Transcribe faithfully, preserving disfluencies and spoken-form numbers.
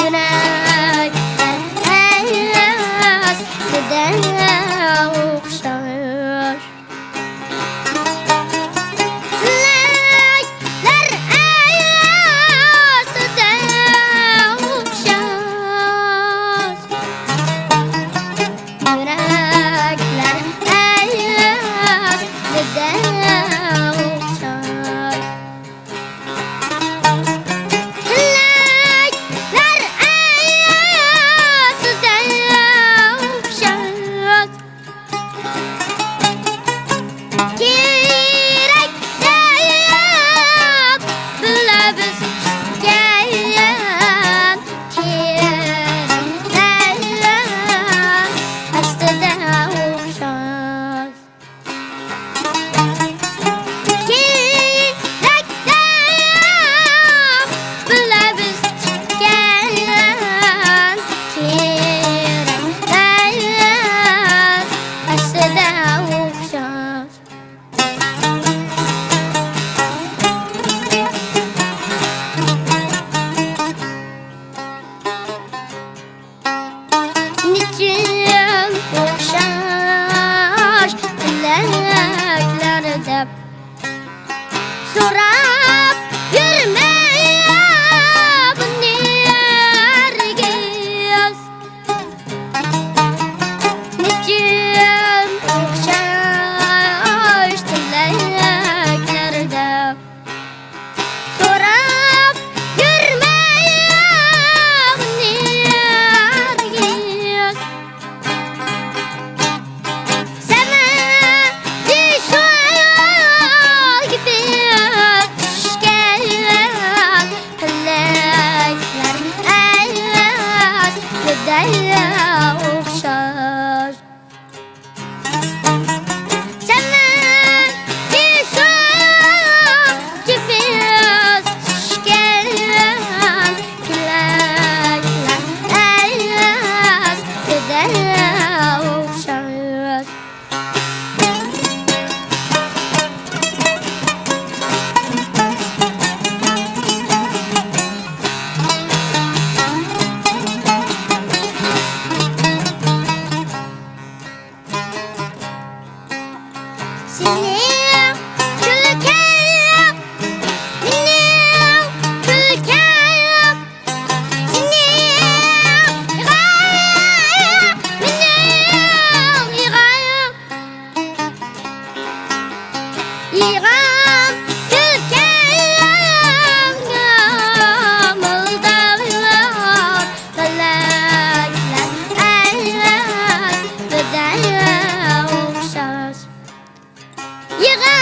يۈرەكلەر ئەيلەس بىردەم ئوخشاش. تىلەكلەر ئەيلەس بىردەم ئوخشاش. يۈرەكلەر ئەيلەس بىردەم ئوخشاش. تىلەكلەر ئەيلەس بىردەم ئوخشاش. كېرەك دەپ بىللە بىز پۈتكەن، كېرەك دەپ ئەسلىدە ئوخشاش. كېرەك دەپ بىللە بىز پۈتكەن، كېرەك دەپ ئەسلىدە ئوخشاش. نېچۈن ئوخشاش تىلەكلەر دەپ سوراپ يۈرمە بۇنى ھەرگىز. نېچۈن ئوخشاش تىلەكلەر دەپ سوراپ يۈرمە بۇنى ھەرگىز. سەمەدى شۇ گېپى چۈشكەن، تىلەكلەر ئەيلەس بىردەم ئوخشاش. سەمەدى شۇ گېپى چۈشكەن، تىلەكلەر ئەيلەس بىردەم ئوخشاش. سېنىڭ كۈلكەڭ مېنىڭ كۈلكەم، سېنىڭ يىغاڭ مېنىڭ يىغام. يىغام كۈلكەڭ ئالداۋلار، پەلەكلەر ئەيلەس بىردەم ئوخشاش. يىغا